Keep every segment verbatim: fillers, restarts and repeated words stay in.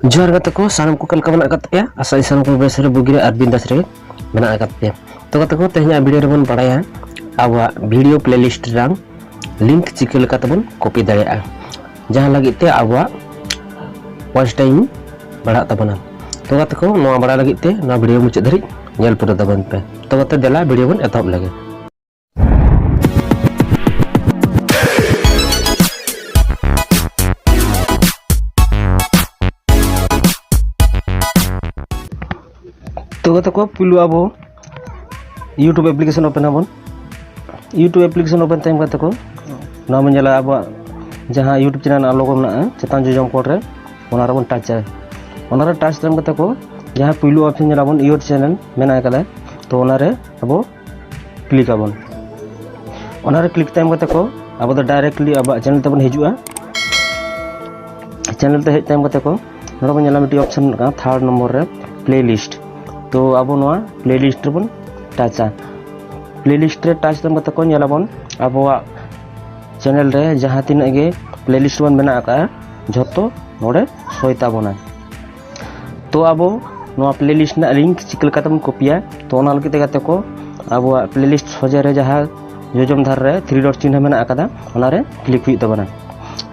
ᱡᱚᱦᱟᱨ ᱜᱟᱛᱮ ᱠᱚ, ᱥᱟᱱᱟᱢ ᱠᱚ ᱚᱠᱟ ᱞᱮᱠᱟ ᱢᱮᱱᱟᱜ ᱟᱠᱟᱫ ᱯᱮᱭᱟ? ᱟᱥᱟ ᱥᱟᱱᱟᱢ ᱠᱚ ᱵᱮᱥ ᱨᱮ, ᱵᱩᱜᱤ ᱨᱮ ᱟᱨ ᱵᱤᱱᱫᱟᱥ ᱨᱮ ᱢᱮᱱᱟᱜ ᱟᱠᱟᱫ ᱯᱮᱭᱟ᱾ ᱛᱚ ᱜᱟᱛᱮ ᱠᱚ, ᱛᱮᱦᱮᱧᱟᱜ ᱵᱷᱤᱰᱤᱭᱳ ᱨᱮᱵᱚᱱ ᱵᱟᱲᱟᱭᱟ ᱟᱵᱚᱣᱟᱜ ᱵᱷᱤᱰᱤᱭᱳ ᱯᱞᱮᱞᱤᱥᱴ ᱨᱮᱱᱟᱜ ᱞᱤᱝᱠ ᱪᱤᱠᱟᱹ ᱞᱮᱠᱟ ᱛᱮᱵᱚᱱ ᱠᱚᱯᱤ ᱫᱟᱲᱮᱭᱟᱜᱼᱟ, ᱡᱟᱦᱟᱸ ᱞᱟᱹᱜᱤᱫ ᱛᱮ ᱟᱵᱚᱣᱟᱜ ᱣᱟᱪ ᱴᱟᱭᱤᱢ ᱵᱟᱲᱦᱟᱜ ᱛᱟᱵᱚᱱᱟ᱾ ᱛᱚ ᱜᱟᱛᱮ ᱠᱚ, ᱱᱚᱣᱟ ᱵᱟᱲᱟᱭ ᱞᱟᱹᱜᱤᱫ ᱛᱮ ᱱᱚᱣᱟ ᱵᱷᱤᱰᱤᱭᱳ ᱢᱩᱪᱟᱹᱫ ᱫᱷᱟᱹᱨᱤᱡ ᱧᱮᱞ ᱯᱩᱨᱟᱹᱣ ᱛᱟᱵᱚᱱ ᱯᱮ᱾ ᱛᱚ ᱜᱟᱛᱮ, ᱫᱮᱞᱟ ᱵᱷᱤᱰᱤᱭᱳ ᱵᱚᱱ ᱮᱛᱚᱦᱚᱵ ᱞᱮᱜᱮ᱾ ᱛᱚ ᱜᱟᱛᱮ ᱠᱚ, ᱯᱩᱭᱞᱩ ᱟᱵᱚ YouTube application open ᱟᱵᱚᱱ᱾ YouTube application open ᱛᱟᱭᱚᱢ ᱜᱟᱛᱮ ᱠᱚ, ᱱᱚᱣᱟ ᱵᱚᱱ ᱧᱮᱞᱟ ᱟᱵᱚᱣᱟᱜ ᱡᱟᱦᱟᱸ YouTube channel ᱨᱮᱱᱟᱜ logo ᱢᱮᱱᱟᱜᱼᱟ ᱪᱮᱛᱟᱱ ᱡᱚᱡᱚᱢ ᱠᱚᱬ ᱨᱮ, ᱚᱱᱟ ᱨᱮᱵᱚᱱ touch ᱟ᱾ ᱚᱱᱟ ᱨᱮ touch ᱛᱟᱭᱚᱢ ᱜᱟᱛᱮ ᱠᱚ, ᱡᱟᱦᱟᱸ ᱯᱩᱭᱞᱩ option ᱧᱮᱞᱟᱵᱚᱱ Your Channel ᱢᱮᱱᱟᱜ ᱟᱠᱟᱫᱟ, ᱛᱚ ᱚᱱᱟ ᱨᱮ ᱟᱵᱚ click ᱟᱵᱚᱱ᱾ ᱚᱱᱟ ᱨᱮ click ᱛᱟᱭᱚᱢ ᱠᱟᱛᱮ ᱠᱚ ᱟᱵᱚ ᱫᱚ directly ᱟᱵᱚᱣᱟᱜ channel ᱛᱮᱵᱚᱱ ᱦᱤᱡᱩᱜᱼᱟ᱾ Channel ᱛᱮ ᱦᱮᱡ ᱛᱟᱭᱚᱢ ᱠᱟᱛᱮ ᱠᱚ ᱱᱚᱰᱮ ᱵᱚᱱ ᱧᱮᱞᱟ ᱢᱤᱫᱴᱤᱡ option ᱢᱮᱱᱟᱜ ᱠᱟᱱᱟ third ᱱᱚᱢᱵᱚᱨ ᱨᱮ playlist᱾ ᱛᱚ ᱟᱵᱚ ᱱᱚᱣᱟ playlist ᱨᱮᱵᱚᱱ touch ᱟ᱾ Playlist ᱨᱮ touch ᱛᱟᱭᱚᱢ ᱠᱟᱛᱮ ᱠᱚ ᱧᱮᱞᱟᱵᱚᱱ ᱟᱵᱚᱣᱟᱜ channel ᱨᱮ ᱡᱟᱦᱟᱸ ᱛᱤᱱᱟᱹᱜ ᱜᱮ playlist ᱵᱚᱱ ᱢᱮᱱᱟᱜ ᱟᱠᱟᱫᱼᱟ, ᱡᱷᱚᱛᱚ ᱱᱚᱰᱮ ᱥᱳᱭ ᱛᱟᱵᱚᱱᱟ᱾ ᱛᱚ ᱟᱵᱚ ᱱᱚᱣᱟ playlist ᱨᱮᱱᱟᱜ link ᱪᱤᱠᱟᱹ ᱞᱮᱠᱟᱛᱮᱵᱚᱱ ᱠᱚᱯᱤᱭᱟ? ᱛᱚ ᱚᱱᱟ ᱞᱟᱹᱜᱤᱫ ᱛᱮ ᱜᱟᱛᱮ ᱠᱚ, ᱟᱵᱚᱣᱟᱜ playlist ᱥᱚᱡᱷᱮ ᱨᱮ ᱡᱟᱦᱟᱸ ᱡᱚᱡᱚᱢ ᱫᱷᱟᱨᱮ ᱨᱮ three dot ᱪᱤᱱᱦᱟᱹ ᱢᱮᱱᱟᱜ ᱟᱠᱟᱫᱟ, ᱚᱱᱟᱨᱮ click ᱦᱩᱭᱩᱜ ᱛᱟᱵᱚᱱᱟ᱾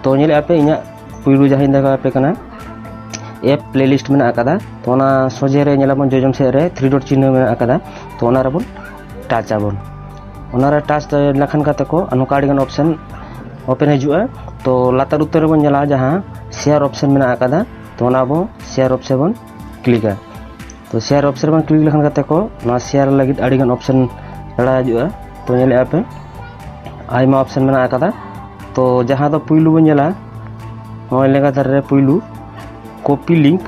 ᱛᱚ ᱧᱮᱞᱮᱫᱼᱟ ᱯᱮ, ᱤᱧᱟᱹᱜ ᱯᱩᱭᱞᱩ ᱡᱟᱦᱟᱸᱧ ᱫᱮᱠᱷᱟᱣ ᱟᱯᱮ ᱠᱟᱱᱟ, app playlist ᱢᱮᱱᱟᱜ ᱟᱠᱟᱫᱟ᱾ ᱛᱚ ᱚᱱᱟ ᱥᱚᱡᱷᱮ ᱨᱮ ᱧᱮᱞᱟᱵᱚᱱ ᱡᱚᱡᱚᱢ ᱥᱮᱫ ᱨᱮ three dot ᱪᱤᱱᱦᱟᱹ ᱢᱮᱱᱟᱜ ᱟᱠᱟᱫᱟ, ᱛᱚ ᱚᱱᱟ ᱨᱮᱵᱚᱱ touch ᱟᱵᱚᱱ᱾ ᱚᱱᱟ ᱨᱮ touch ᱞᱮᱠᱷᱟᱱ ᱜᱟᱛᱮ ᱠᱚ ᱱᱚᱝᱠᱟ ᱟᱹᱰᱤᱜᱟᱱ option open ᱦᱤᱡᱩᱜᱼᱟ᱾ ᱛᱚ ᱞᱟᱛᱟᱨ ᱩᱛᱟᱹᱨ ᱨᱮᱵᱚᱱ ᱧᱮᱞᱟ ᱡᱟᱦᱟᱸ share option ᱢᱮᱱᱟᱜ ᱟᱠᱟᱫᱟ, ᱛᱚ ᱚᱱᱟ ᱟᱵᱚ share option ᱵᱚᱱ click ᱟ᱾ ᱛᱚ share option ᱵᱚᱱ click ᱞᱮᱠᱷᱟᱱ ᱜᱟᱛᱮ ᱠᱚ ᱱᱚᱣᱟ share ᱞᱟᱹᱜᱤᱫ ᱟᱹᱰᱤᱜᱟᱱ option ᱨᱟᱲᱟ ᱦᱤᱡᱩᱜᱼᱟ᱾ ᱛᱚ ᱧᱮᱞᱮᱫᱼᱟ ᱯᱮ, ᱟᱭᱢᱟ option ᱢᱮᱱᱟᱜ ᱟᱠᱟᱫᱟ᱾ ᱛᱚ ᱡᱟᱦᱟᱸ ᱫᱚ ᱯᱩᱭᱞᱩ ᱵᱚᱱ ᱧᱮᱞᱟ, ᱱᱚᱜᱼᱚᱭ ᱞᱮᱸᱜᱟ ᱫᱷᱟᱨᱮ ᱨᱮ ᱯᱩᱭᱞᱩ copy link᱾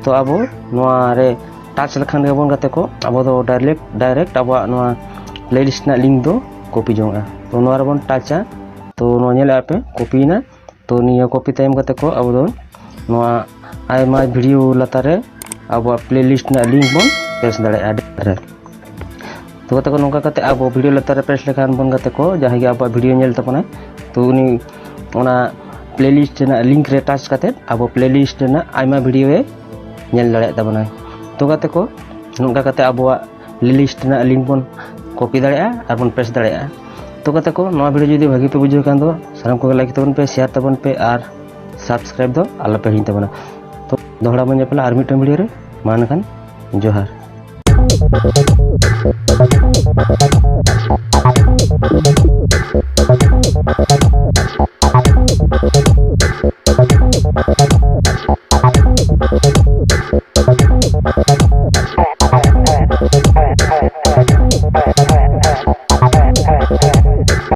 ᱛᱚ ᱟᱵᱚ ᱱᱚᱣᱟ ᱨᱮ touch ᱞᱮᱠᱷᱟᱱ ᱜᱮᱵᱚᱱ ᱜᱟᱛᱮ ᱠᱚ ᱟᱵᱚ ᱫᱚ direct direct ᱟᱵᱚᱣᱟᱜ ᱱᱚᱣᱟ playlist ᱨᱮᱱᱟᱜ link ᱫᱚ copy ᱡᱚᱝᱼᱟ᱾ ᱛᱚ ᱱᱚᱣᱟ ᱨᱮᱵᱚᱱ touch ᱟ᱾ ᱛᱚ ᱱᱚᱣᱟ ᱧᱮᱞᱮᱫᱼᱟ ᱯᱮ, copy ᱭᱮᱱᱟ᱾ ᱛᱚ ᱱᱤᱭᱟᱹ copy ᱛᱟᱭᱚᱢ ᱠᱟᱛᱮ ᱠᱚ ᱟᱵᱚ ᱫᱚ ᱱᱚᱣᱟ ᱟᱭᱢᱟ ᱵᱷᱤᱰᱤᱭᱳ ᱞᱟᱛᱟᱨ ᱨᱮ ᱟᱵᱚᱣᱟᱜ playlist ᱨᱮᱱᱟᱜ link ᱵᱚᱱ paste ᱫᱟᱲᱮᱭᱟᱜᱼᱟ ᱟᱹᱰᱤ ᱨᱮ᱾ ᱛᱚ ᱜᱟᱛᱮ ᱠᱚ, ᱱᱚᱝᱠᱟ ᱠᱟᱛᱮ ᱟᱵᱚ ᱵᱷᱤᱰᱤᱭᱳ ᱞᱟᱛᱟᱨ ᱨᱮ paste ᱞᱮᱠᱷᱟᱱ ᱵᱚᱱ ᱜᱟᱛᱮ ᱠᱚ, ᱡᱟᱦᱟᱸᱭ ᱜᱮ ᱟᱵᱚᱣᱟᱜ ᱵᱷᱤᱰᱤᱭᱳ ᱧᱮᱞ ᱛᱟᱵᱚᱱᱟᱭ, ᱛᱚ ᱩᱱᱤ ᱚᱱᱟ playlist ᱨᱮᱱᱟᱜ link ᱨᱮ touch ᱠᱟᱛᱮ ᱟᱵᱚ playlist ᱨᱮᱱᱟᱜ ᱟᱭᱢᱟ video ᱮ ᱧᱮᱞ ᱫᱟᱲᱮᱭᱟᱜ ᱛᱟᱵᱚᱱᱟ᱾ ᱛᱚ ᱜᱟᱛᱮ ᱠᱚ, ᱱᱚᱝᱠᱟ ᱠᱟᱛᱮ ᱟᱵᱚᱣᱟᱜ playlist ᱨᱮᱱᱟᱜ link ᱵᱚᱱ copy ᱫᱟᱲᱮᱭᱟᱜᱼᱟ ᱟᱨ ᱵᱚᱱ paste ᱫᱟᱲᱮᱭᱟᱜᱼᱟ᱾ ᱛᱚ ᱜᱟᱛᱮ ᱠᱚ, ᱱᱚᱣᱟ video ᱡᱩᱫᱤ ᱵᱷᱟᱹᱜᱤ ᱯᱮ ᱵᱩᱡᱷᱟᱹᱣ ᱠᱷᱟᱱ ᱫᱚ ᱥᱟᱱᱟᱢ ᱠᱚᱜᱮ like ᱛᱟᱵᱚᱱ ᱯᱮ, share ᱛᱟᱵᱚᱱ ᱯᱮ ᱟᱨ subscribe ᱫᱚ ᱟᱞᱚ ᱯᱮ ᱦᱤᱲᱤᱧ ᱛᱟᱵᱚᱱᱟ᱾ ᱛᱚ ᱫᱚᱦᱲᱟ ᱵᱚᱱ ᱧᱟᱯᱟᱢᱟ ᱟᱨ ᱢᱤᱫᱴᱟᱝ video ᱨᱮ᱾ ᱢᱟ ᱮᱱᱠᱷᱟᱱ ᱡᱚᱦᱟᱨ᱾